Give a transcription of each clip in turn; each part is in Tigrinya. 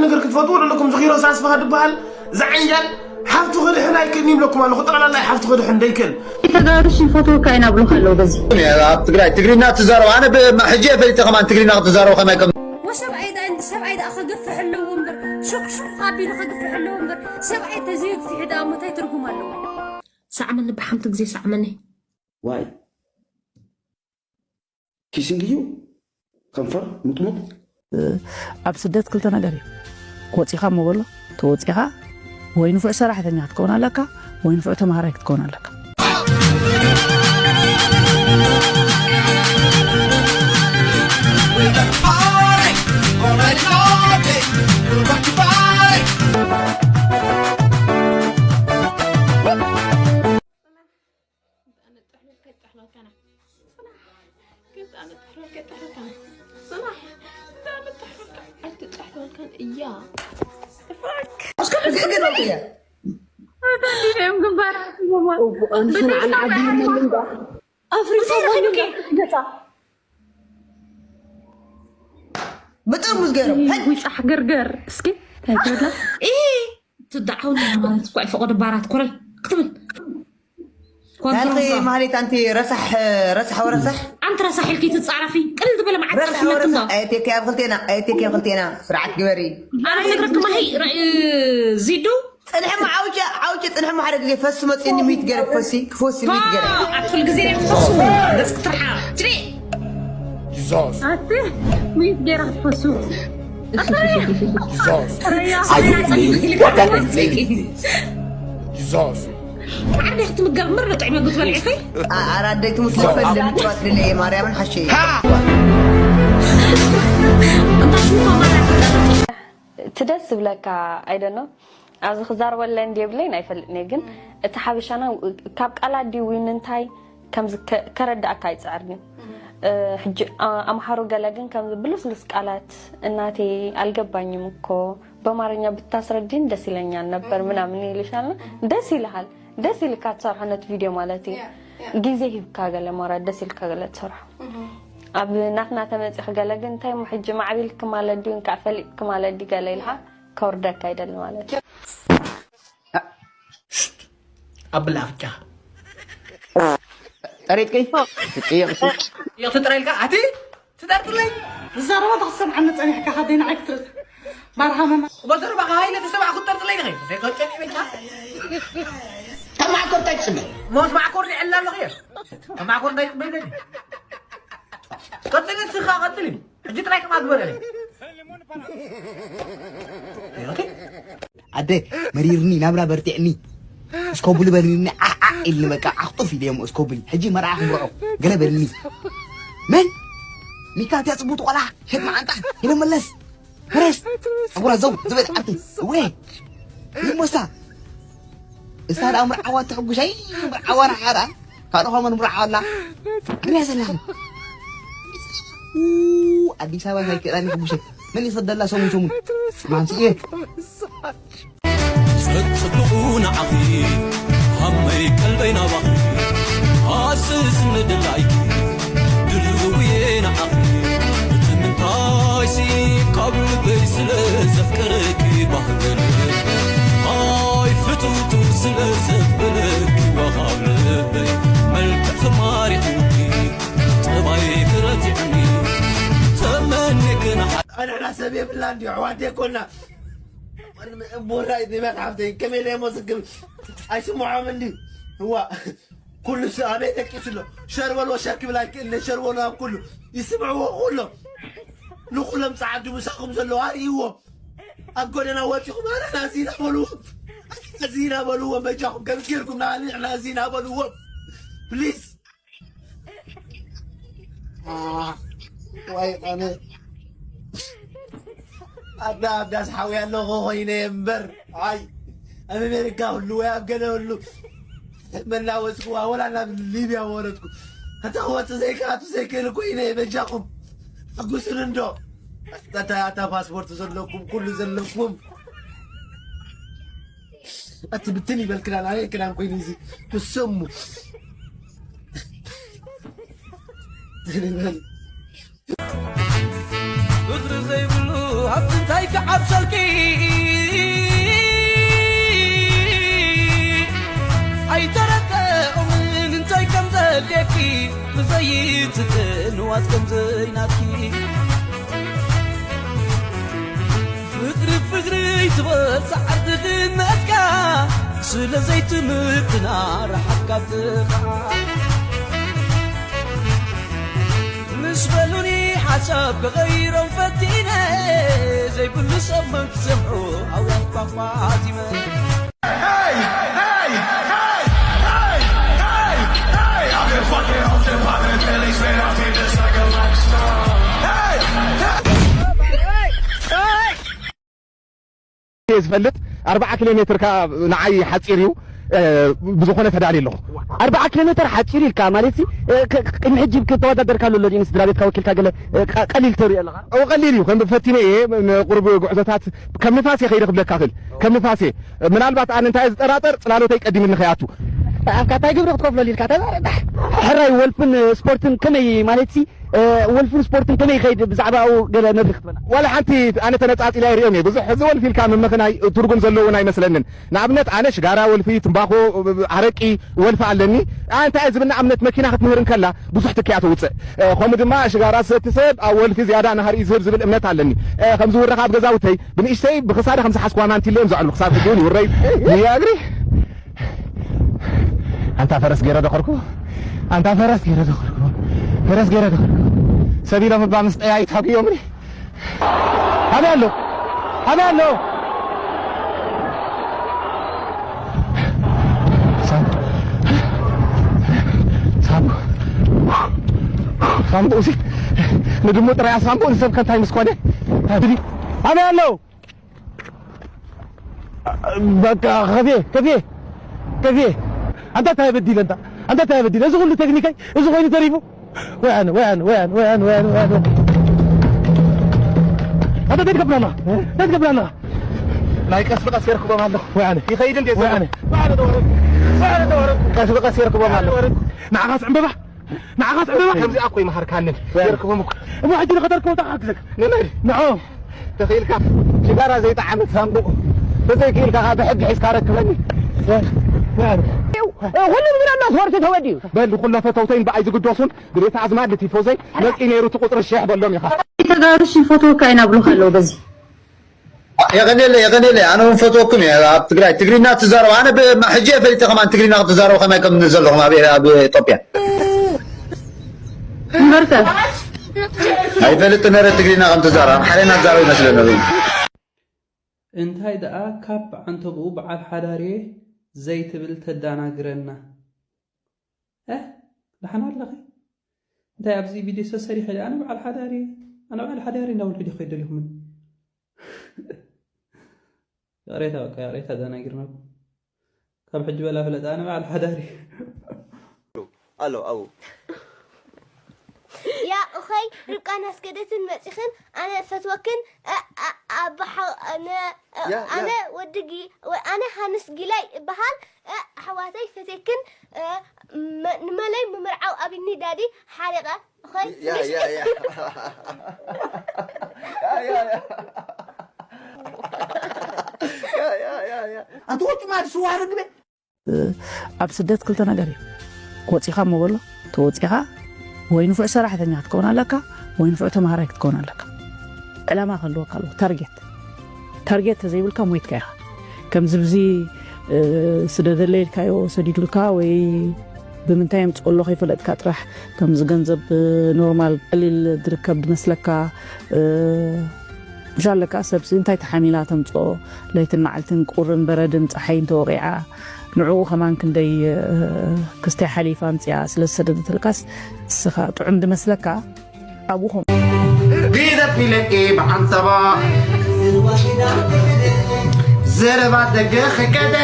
ነገር ክትፈትዎ ኣለኩም። ዝኺሮ ሳስፋ ዝበሃል ዝዓንጃል ሓፍቱ ክድሕን ኣይክእልን ይብለኩም ኣለኹ። ጠቕላላ ሓፍቱ ክድሕን ደይክእል። ተጋሩ ይፈትወካ ኢና ብሉካ ኣለዉ። በዚ ኣብ ትግራይ ትግርኛ ትዛረብ ኣነ ብ- ሕጂ እየ ፈሊጠ ከማን ትግርኛ ክትዛረብ ከማይ ከም ወሰብኣይ ደኣ እንዲ ሰብኣይ ደኣ ከገፍሕ ኣለዎ እምበር ሹክሹክ ኣቢሉ ከገፍሕ ኣለዎ እምበር ሰብኣይ ተዘየግፊሑ ደኣ እሞ እንታይ ትርጉም ኣለዎ? ሳዕመኒ ብሓንቲ ግዜ ሳዕመኒ። ዋይ ኪሲንግ እዩ ከንፈር ሙጥሙጥ ኣብ ስደት ክልተ ነገር እዩ። ወፂኻ እሞ በሎ ተወፂኻ ወይ ንፉዕ ሰራሕተኛ ክትከውን ኣለካ ወይ ንፉዕ ተምሃራይ ክትከውን ኣለካ። ኣፍሪሶም ገጻ ብጥርሙዝ ገይሮም ዊጻሕ ገርገር እስኪ እንታይ ትብላ? ትዳዓውና ማለት እኮ ኣይፈቐዶ ባራት ኮረል ክትብል ናቲ ማህሌት ኣንቲ ረሳሕ ረሳሕ ወረሳሕ ኣንቲ ረሳሕ ኢልኪ ትጻረፊ ቅልል ዝበለ መዓት ረሳሕ ጻርፊ ወረሳሕ ነትንዶ ኣየቴኪ ኣብ ክልቴና ኣየቴኪ ኣብ ክልቴና ስርዓት ግበሪ ኣረ ክነግረኪ ማሂ ራእ- ዚዱ ጽንሕሞ ዓውጨ ዓውጨ ጽንሕሞ ሓደ ግዜ ፈሲ መጽኒ ሚት ገረ ክፈሲ ክፈሲ ሚት ገረ ኣትል ግዜ ፈሱ ገጽ ክትርሓ ትሪ Jesus. ኣቲ ሚት ገረ ክትፈሱ Jesus. ረያ What happened lately? Jesus. ዓርዲ ክትምገብ ምር ጥዑይ መግቢ ትበልዒ ኸይ ኣራደይ ትሙት ለፈል ለምጭዋት ልለ ማርያምን ሓሸይ ትደስ ዝብለካ ኣይደኖ ኣብዚ ክዛረበለ እንዲ የብለይን ኣይፈልጥን እየ ግን እቲ ሓበሻና ካብ ቃላት ድዩ ወይ ምንታይ ከምዚ ከ- ከረዳእካ ኣይፅዕርን እዩ እ፣ ሕጂ ኣ- ኣምሓሩ ገለ ግን ከምዚ ብልስልስ ቃላት እናቴ አልገባኝም እኮ በአማርኛ ብታስረዲን ደስ ይለኛል ነበር ምናምን ይልሻልና ደስ ይልሃል ደስ ኢልካ ትሰርሖ ነቲ ቪድዮ ማለት እዩ ግዜ ሂብካ ገለ ማራ ደስ ኢልካ ገለ ትሰርሖ ኣብ ናትና ተመፂኺ ገለ ግን እንታይ እሞ ሕጂ ማዕቢልኪ ማለት ድዩ እንካዕ ፈሊጥኪ ማለት ድዩ ገለ ኢልካ ከውርደካ ይደሊ ማለት እዩ ኣብላ ኣፍጫ ጠሪጥኪ ትጥየቕ ይቕትጥረልካ ኣቲ ትጠርጥለይ ዝዛረባ ተክሰምዓኒ ፀኒሕካ ካደይ ንዓይ ክትርድ ባርሃመና እሞ ዘረባኻ ሃይለ ተሰማዕ ክትጠርጥለይ ንኸ ዘይከጨኒ በቃ ተማዕኮር እንታይ ትፅበ ሞት ማዕኮር ይዕላ ኣለኹ እየ ተማዕኮር እንታይ ትፅበ ይብለኒ ቀፅሊ ንስኻ ቀፅሊ ሕጂ ጥራይ ከማ ግበረለይ ኣደ መሪርኒ ናብራ በርቲዕኒ እስኮቡሊ በሪርኒ ዓዓ ኢልኒ በቃ ዓኽጡፍ ኢለ እሞ እስኮቡሊ ሕጂ መርዓ ክምርዖ ገለ በልኒ መን ሚካ እቲያ ፅቡቅ ቆልዓ ሸጥ መዓንጣ ኢለ መለስ መለስ ፀጉራ ዘው ዝበል ዓርኪ እወ ይሞሳ እሳ ደኣ ምርዓዋ ተሕጉሻይ ምርዓዋ ንዓራ ካልኦ ከመን ምርዓዋ ኣላ ግን እያ ዘላኹ ኣዲስ ኣበባ ሳይክላኒ ሕጉሸት መን ይሰደላ ሰሙን ሰሙን ማንስኤ ጽብቑ ንዓኺ ሃመይ ቀልበይ ናባኺ ኣዝዝኒ ድላይኪ ድልውየ ንዓኺ እቲ ምንታይሲ ካብ ልበይ ስለ ዘፍቀረኪ ባህበል ኣይ ፍትውቱ ስለ ዘበለኪ ወኻብ ልበይ መልክዕኺ ማሪኹኒ ጠባይ ክረቲዕኒ ተመኒክን ኣንሕና ሰብ የብልና እንዲ ኣሕዋት የኮና እቦራይ ንመት ሓፍተይ ከመይ ኢለ የመስግን ኣይስምዖም እንዲ እዋ ኩሉ ኣበይ ደቂሱ ኣሎ ሸርበሎ ሸር ክብል ኣይክእል ሸርበሎ ኣብ ኩሉ ይስምዕዎ ኩሎ ንኩሎም ፃዓዱ ምሳኹም ዘለዉ ኣርእይዎ ኣብ ጎደና ወፂኹም ኣረ ናዚና በልዎም ናዚና በልዎም በጃኹም ከም ጌርኩም ናዚና በልዎም ፕሊዝ ዋይ ኣነ ኣዳ ኣዳስ ሓውያ ኣለኹ ኮይነ እምበር ኣይ ኣብ ኣሜሪካ ህሉ ወይ ኣብ ገለ ህሉ መናወፅኩዋ ወላ ናብ ሊብያ ወረድኩ እንተ ክወፅእ ዘይከኣቱ ዘይክእል ኮይነ በጃኹም ሓጉስን እንዶ ኣታ ፓስፖርት ዘለኩም ኩሉ ዘለኩም ኣቲ ብትን ይበል ክዳን ኣበይ ክዳን ኮይኑ እዚ ንሰሙ ብኽሪ ዘይብሉ ሃብቲ እንታይ ክዓብሰልኪ ይትንዋት ከም ዘይናትኪ ፍቅሪ ፍቅሪ ትበል ሰዓር ድኽነትካ ስለ ዘይትምትና ረሓትካ ጥቕዓ ምስ በሉኒ ሓሳብ ክቐይሮም ፈቲነ ዘይብሉ ሰብ መን ክሰምዑ ኣውያት ቋንቋ ኣዚመ እየ ዝፈልጥ ኣርባዓ ኪሎ ሜትር ከኣ ንዓይ ሓፂር እዩ ብዝኾነ ተዳልየ ኣለኹ ኣርባዓ ኪሎ ሜትር ሓፂር ኢልካ ማለት ቅድሚ ሕጂ ከተወዳደርካ ኣሎ ዲን ስድራ ቤትካ ወኪልካ ገለ ቀሊል ተሪኦ ኣለኻ ቀሊል እዩ ከም ፈቲነ እየ ቁርብ ጉዕዞታት ከም ንፋስ እየ ከይደ ክብለካ ክእል ከም ንፋስ እየ ምናልባት ኣነ እንታይ ዝጠራጠር ጽላሎተይ ቀዲምኒ ከይኣቱ ኣብካ እንታይ ግብሪ ክትከፍለሉ ኢልካ ተዛረብ ሕራይ ወልፍን ስፖርትን ከመይ ማለት ሲ ወልፍን ስፖርትን ከመይ ይኸይድ ብዛዕባኡ ገለ መብርሂ ክትበና ዋላ ሓንቲ ኣነ ተነጻጺላ ይርእዮም እየ ብዙሕ እዚ ወልፊ ኢልካ ምምኽናይ ትርጉም ዘለዎ እውን ኣይመስለንን ንኣብነት ኣነ ሽጋራ ወልፊ ትምባኾ ኣረቂ ወልፊ ኣለኒ እንታይ ዝብል ንኣብነት መኪና ክትምህር እንከላ ብዙሕ ትኪያ ተውፅእ ከምኡ ድማ ሽጋራ ዝሰቲ ሰብ ኣብ ወልፊ ዝያዳ ናሃር እዩ ዝህብ ዝብል እምነት ኣለኒ ከም ዝውረኻ ኣብ ገዛውተይ ብንእሽተይ ብክሳደ ከም ዝሓዝኩዋ ማንቲለ እዮም ዘዕሉ ክሳብ ሕጂ እውን ይውረይ ጉያ እግሪ ኣንታ ፈረስ ገይረ ደኸርኩ ኣንታ ፈረስ ገይረ ደኸርኩ ፈረስ ገይረ ደኸርኩ ሰብ ኢሎም እባ ምስ ጠያይት ሃጉዮምኒ ኣበይ ኣሎ ኣበይ ኣሎ ሳምቡ ሳምቡ እዚ ንድሙ ጥራይ ኣሳምቡ ንሰብ ከንታይ ምስ ኮነ ኣበይ ኣሎ በቃ ከፍየ ከፍየ ከፍየ ኣንታ እንታይ በዲለ እንታ ኣንታ እንታይ በዲለ እዚ ኩሉ ቴክኒከይ እዚ ኮይኑ ተሪፉ ወይ ኣነ ወይ ኣነ ወይ ኣነ ወይ ኣነ ወይ ኣነ ወይ ኣነ ኣንታ እንታይ ትገብር ኣለኻ እንታይ ትገብር ኣለኻ ናይ ቀስ ብቀስ የርክቦም ኣለኹ ወይ ኣነ ይኸይድ እንዴ ወይ ኣነ ወይ ኣነ ተወረድ ወይ ኣነ ተወረድ ቀስ ብቀስ የርክቦም ኣለኹ ንዓኻስ ዕምበባ ንዓኻ ትዕምባ ከምዚኣ እኮ ይምሃርካንን የርክቦም እኮ እሞ ሕጂ ንኸተርክቦ እንታይ ክሓግዘካ ንመን ንዖ ተኽኢልካ ሽጋራ ዘይጠዓመት ሳንቡቕ ተዘይክኢልካ ከዓ ብሕጊ ሒዝካ ረክበኒ ኩሉ ዝብለና ስፖርት ተወዲኡ በል ኩሎ ፈተውተይን ብኣይ ዝግደሱን ብቤተ ኣዝማድ ንቲፎዘይ መፂ ነይሩ እቲ ቁፅሪ ሽሕ በሎም ኢኻ ተጋሩ ሽፎትወካ ኢና ብሉካ ኣለዉ በዚ የቀኔለ የቀኔለ ኣነ እውን ፈትወኩም እየ ኣብ ትግራይ ትግርኛ ትዛረቡ ኣነ ሕጂ እየ ፈሊጠ ከማን ትግርኛ ክትዛረቡ ከማይ ከም ዘለኹም ኣብ ኣብ ኢትዮጵያ ንበርከ ኣይፈልጥ ነረ ትግርኛ ከም ትዛረቡ ኣምሓርኛ ትዛረቡ ይመስለኒ እንታይ ደኣ ካብ ዓንተብኡ በዓል ሓዳርየ ዘይትብል ተዳናግረና። እ ደሓን ኣለኺ? እንታይ ኣብዚ ቪድዮ ሰሰሪሐ ኣነ በዓል ሓዳር እየ ኣነ በዓል ሓዳር እየ እንዳበልኩ ዲኹ ከይደሊኹምኒ? ይቕሬታ በቃ ይቕሬታ ኣደናጊርናኩም። ካብ ሕጂ በላ ፍለጥ ኣነ በዓል ሓዳር እየ። ኣሎ ኣብኡ። ያ እኸይ ርብቃን ኣስገደትን መፂኽን ኣነ እፈትወክን ኣነ ወዲ ኣነ ሃንስ ጊላይ እበሃል ኣሕዋተይ ፈትየክን ንመለይ ምምርዓው ኣቢኒ ዳዲ ሓሪቐ እኸይ ኣንቲ ወጭ ማድ ስዋ ርግበ ኣብ ስደት ክልተ ነገር እዩ። ወፂኻ እሞ በሎ፣ ተወፂኻ ወይ ንፉዕ ሰራሕተኛ ክትከውን ኣለካ ወይ ንፉዕ ተምሃራይ ክትከውን ኣለካ። ዕላማ ክህልወካ ኣለዎ፣ ታርጌት። ታርጌት ተዘይብልካ ሞይትካ ኢኻ። ከምዚ ብዚ ስደደለይ ኢልካዮ ሰዲዱልካ ወይ ብምንታይ የምፅኦ ኣሎ ከይፈለጥካ ጥራሕ ከምዚ ገንዘብ ኖርማል ቀሊል ዝርከብ ዝመስለካ ምሻለካ ሰብሲ እንታይ ተሓሚላ ተምፅኦ ለይትን መዓልትን ቁርን በረድን ፀሓይን ተወቂዓ ንዕኡ ከማን ክንደይ ክስታይ ሓሊፋ ኣምፅኣ ስለ ዝሰደደትልካስ እስኻ ጥዑም ድመስለካ ኣብኡ ከም ግደፍ ኢለኪ ብዓንተባ ዘረባ ደገ ክከደ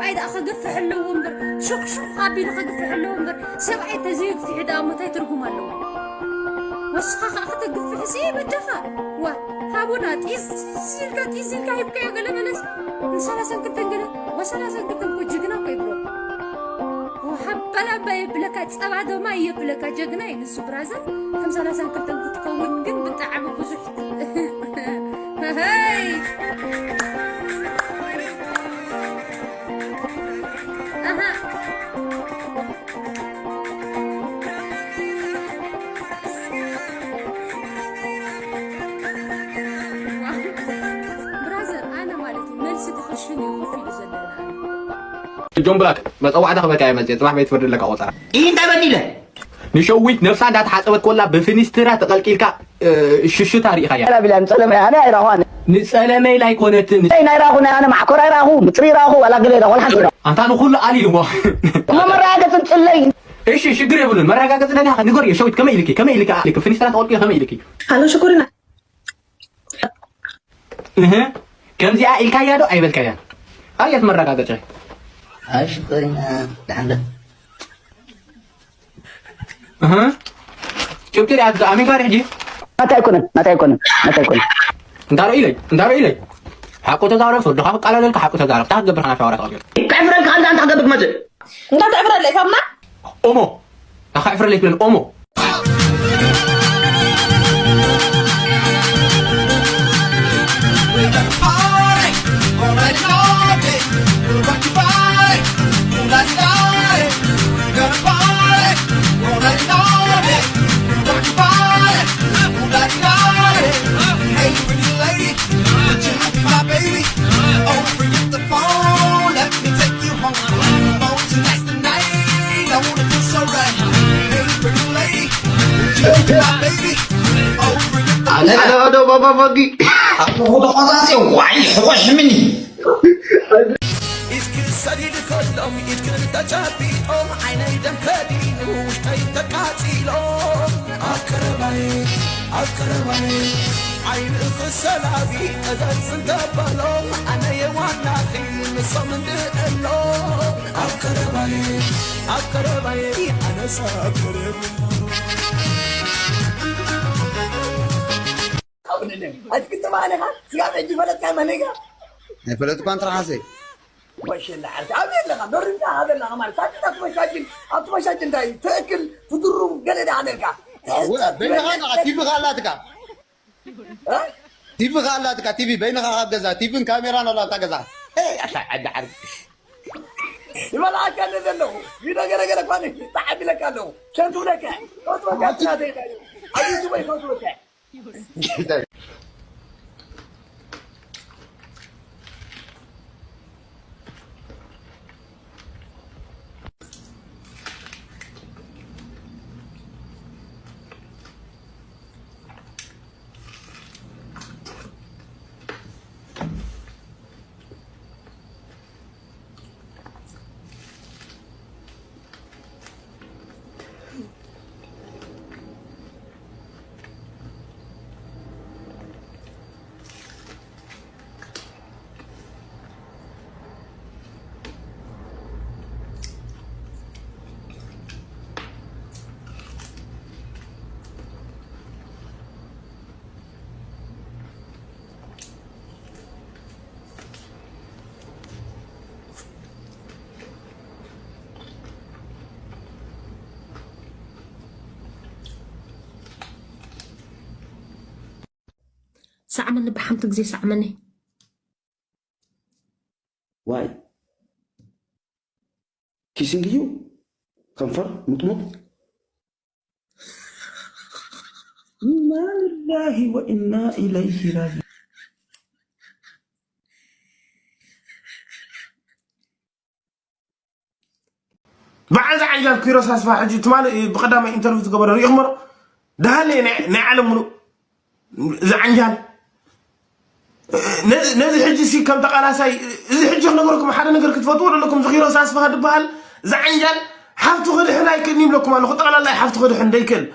ኣይ ደኣ ከግፍሕ ኣለዎ እምበር፣ ሹክ ሹክ ኣቢሉ ከግፍሕ ኣለዎ እምበር፣ ሰብኣይ ተዘይግፍሕ ደኣ እሞ እንታይ ትርጉም ኣለዎ? ወስኻ ኸኣ ከተግፍሕ ሲ በጃኻ። ዋ፣ ሃቡና ጢዝ ኢልካ፣ ጢዝ ኢልካ ሂብካዮ ገለ መለስ። ንሰላሳን ክልተን ገለ፣ ወሰላሳን ክልተን እኮ ጅግና እኮ እዩ ብሮ። ወሃበላ እባ የብለካ፣ ጸባ ደማ የብለካ፣ ጀግና እዩ ንሱ ብራዘር። ከም ሰላሳን ክልተን ክትከውን ግን ብጣዕሚ ብዙሕ። ሄይ! ኣሃ። ብራዘር፣ ኣነ ማለት እዩ፣ መልሲ ክሕሽን እዩ ኮፍ ኢሉ ዘለና። ጆን ብላክ፣ መጸዋዕታ ክበካ እየ መጽየ፣ ጽባሕ ቤት ፍርዲ ኣለካ ቆጸራ። ይህ እንታይ በዲለ? ንሸዊት ነብሳ እንዳተሓጸበት ኮላ ብፍኒስትራ ተቐልቂልካ፣ እ፣ ሽሽታ ርኢኻያ። ላ ቢላ ንጸለመይ ኣነ ኣይራኹ ኣነ። ንጸለመይ ላይ ኮነትን። ናይ ራኹ ናይ ኣነ ማዕኮር ኣይራኹ፣ ምጽሪ ራኹ፣ ዋላ ገለ ራኹ፣ ወላ ሓንቲ ራኹ። ኣንታ ንኹሉ ኣሊልዎ። እሞ መረጋገጽ ንጽለይ። እሺ፣ ሽግር የብሉን። መረጋገጽ ደሊኻ ንገርዮ፣ ሸዊት ከመይ ኢልኪ? ከመይ ኢልኪ? ኣሊኪ ፍኒስትራ ተቐልቂልኪ ከመይ ኢልኪ? ኣሎ ሽኮሪና። እህ፣ ከምዚኣ ኢልካያ ዶ ኣይበልካያን? ኣየት መረጋገጸ? ኣይ ሽኮሪና፣ ደሓን ዶ? እህ፣ ጭብጢ ሪኣት ኣሚንካ ዶ ሕጂ? ናታይ ኣይኮነን፣ ናታይ ኣይኮነን፣ ናታይ ኣይኮነን። እንታሮ ኢለይ፣ እንታሮ ኢለይ። ሓቁ ተዛረብ፣ ወድኻ ክቃላለልካ ሓቁ ተዛረብ። እንታይ ክትገብር ከና ሻወራ ተቐቢር? ከዕፍረልካ ኣንታ፣ ኣንታ ክገብር ትመጽእ። እንታይ ተዕፍረለይ፣ ሳሙና? ኦሞ። ኣኻ ዕፍረለይ ትብለኒ፣ ኦሞ። Hey, pretty lady, would you like to be my baby? Oh, forget the phone, let me take you home. Oh, tonight's the night, I wanna feel so right. Hey, pretty lady, would you like to be my baby? Oh, forget the ኣነ ኣነ ዶ ባባ ፈጊ ኣቦኹ ተቆጻጺ ዋይ ሕቆሽ ምኒ ኢድኪ ሰዲድ ከሎም ኢድክን ተጨቢጦም ዓይነይ ደም ከዲኑ ውሽጠይ ተቃጺሎም ኣቀረባይ ኣቀረባይ ዓይንኺ ሰላቢ እዘዝ እንተበሎም ኣነ የዋናኺ ንሶም እንድእሎም ኣቀረባይ ኣቀረባይ ኣነሳ ኣቀረብ ኣይትክተባለኻ ስጋብ ሕጂ ፈለጥካ መለጋ ኣይፈለጥኳን ትረሓሰይ ወሸላ ዓርኪ ኣብ የለኻ በርዳ ኣብ የለኻ ማለት ሳንቲታት መሻጅን ኣብቲ መሻጅን እንታይ ትእክል ትድሩም ገለ ዳ ኣለልካ ወ- በይንኻ ነኻ ቲቪ ኻላትካ እ? ቲቪ ኻላትካ ቲቪ በይንኻ ካብ ገዛ ቲቪን ካሜራን ኣላታ ገዛ ሄይ ኣታ ዓዲ ዓርኪ ይበልዓካ እንደ ዘለኹ ይነገረገረ እኳ ተዓቢለካ ኣለኹ ሸንቱ ብለካ ከትበካ ትናተይታ እዩ ኣብ ዩቱበይ ከትበካ ሳዕመኒ ብሓንቲ ግዜ ሳዕመኒ ዋይ ኪሲንግ እዩ ከንፈር ሙጥሙጥ ኢና ሊላሂ ወኢና ኢለይሂ ራጂ ብዓል ዝዓንጃል ኪሮስ ኣስፋ ሕጂ ትማሊ ብቀዳማይ ኢንተርቪው ዝገበረ ሪኢኹሞ ዶ? ደሃለ ናይ ናይ ዓለም ሙሉእ ዝዓንጃል ነዚ ነዚ ሕጂ ሲ ከም ተቃላሳይ እዚ ሕጂ ክነገረኩም ሓደ ነገር ክትፈትዎ ኣለኩም እዚ ኪሮስ ኣስፋ ዝበሃል ዝዓንጃል ሓፍቱ ክድሕን ኣይክእልን ይብለኩም ኣለኹ ጠቅላላይ ሓፍቱ ክድሕን ደይክእል